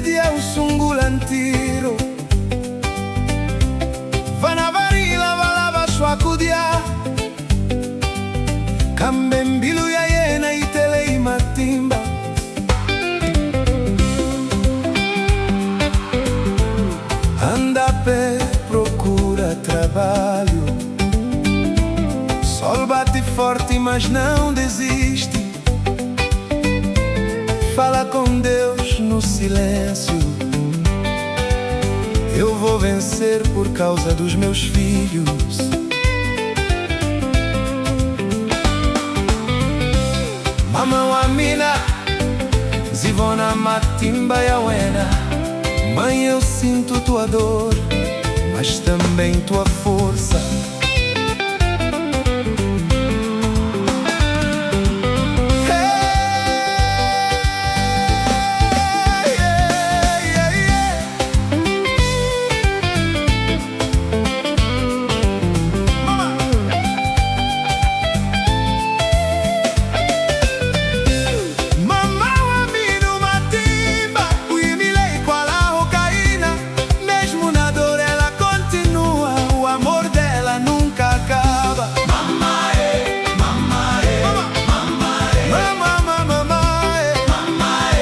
Lidia u sungula ntirho. Vana va rila va lava swakudya, kambe mbilu ya yena yi tele hi matimba. Anda a pé, procura trabalho. Sol bate forte, mas não desiste. Fala com Deus no silêncio. Eu vou vencer por causa dos meus filhos. Mama wa mina, ndzi vona matimba ya wena. Mãe, eu sinto tua dor, mas também tua força. Hey, hey, hey, hey. Mama. Mama wa mina, matimba, u yimile hikwalaho ka hina. Mesmo na dor ela continua, o amor dela nunca acaba. Mama é, mama é, mama é, mama, mama, mama é, mama é,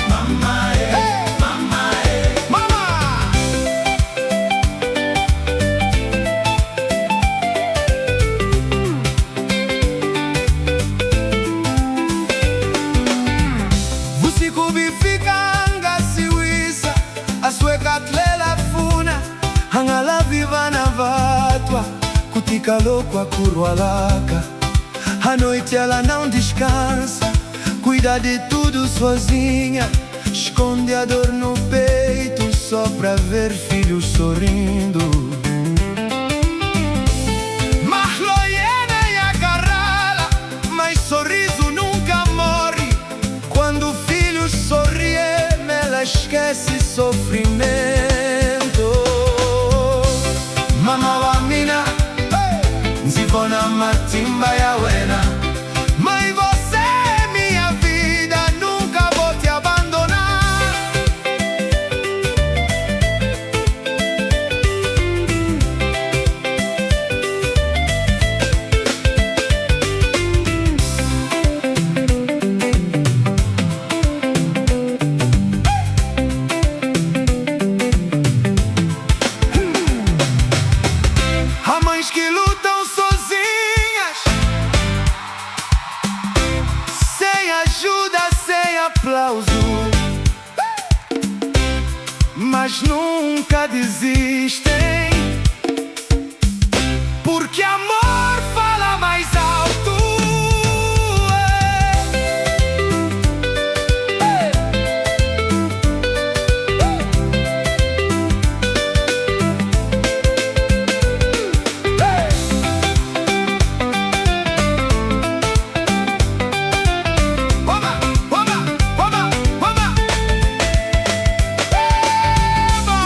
mama é, mama é, mama. Vusiku byi fika nga si wisa, a sweka tlela pfuna, a nga lavi vana va twa ku tika loku a ku rhwalaka. À noite ela não descansa, cuida de tudo sozinha, esconde a dor no peito só pra ver filhos sorrindo. Mahlo yena ya karhala, mas sorriso nunca morre. Quando o filho sorri, ela esquece sofrimento. Mama wa mina, ndzi vona matimba ya wena. Mãe, você é minha vida, nunca vou te abandonar. Há mães que lutam sozinhas, sem ajuda, sem aplauso, mas nunca desistem, porque amor fala mais alto. Ei. Ei. Oba, oba, oba, oba. Eba!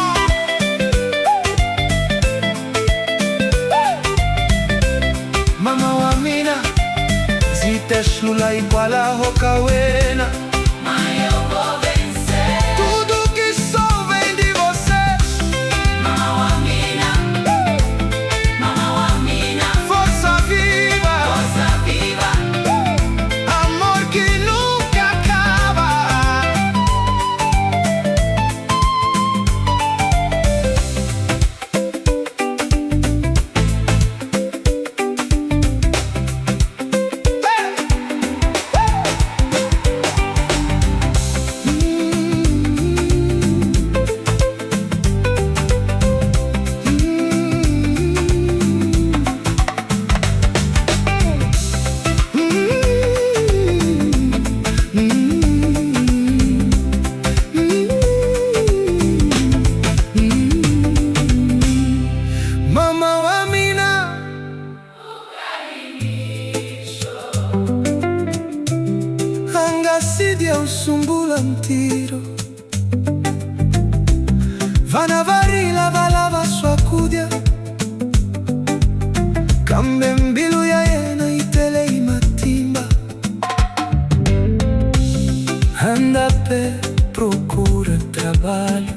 Procura trabalho.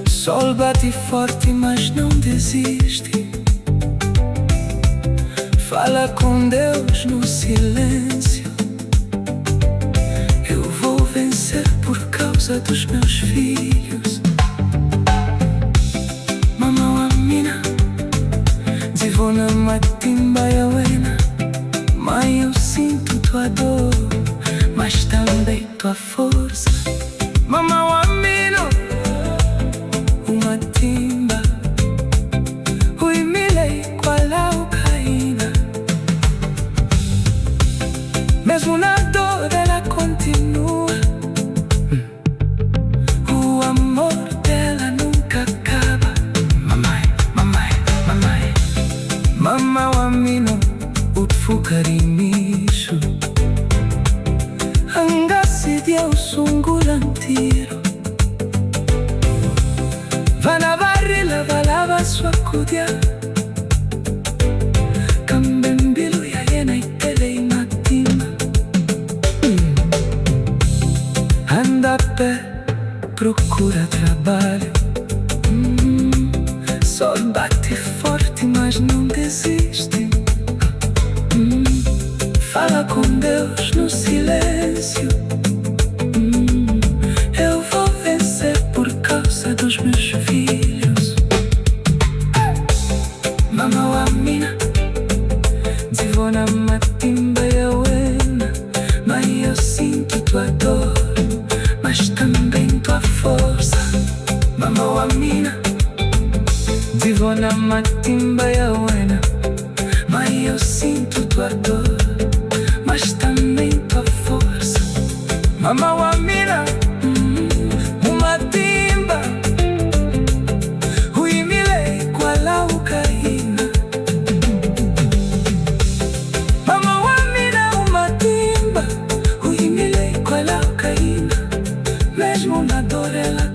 Sol bate forte, mas não desiste. Fala com Deus no silêncio. Eu vou vencer por causa dos meus filhos. Mama wa mina, ndzi vona matimba ya wena. Mãe, eu sinto tua dor, mas também tua força. Mama wa mina, u matimba, u yimile hikwalaho ka hina. Mesmo na dor ela continua. O amor dela nunca acaba. Mamãe, mamãe, mamãe. Mama wa mina, u pfuka nimixo. A nga si dya u sungula ntirho. Vana va rila va lava swakudya, kambe mbilu ya yena yi tele hi matimba. Anda a pé, procura trabalho. Sol bate forte, mas não desiste. Fala com Deus no silêncio. Eu vou vencer por causa dos meus filhos. Mama wa mina, ndzi vona matimba ya wena. Mãe, eu sinto tua dor, mas também tua força. Mama wa mina, ndzi vona matimba ya wena. Mãe, eu sinto tua dor, mas também tua força. Mama wa mina, u matimba, u yimile hikwalaho ka hina. Mama wa mina, u matimba, u yimile hikwalaho ka hina. Mesmo na dor ela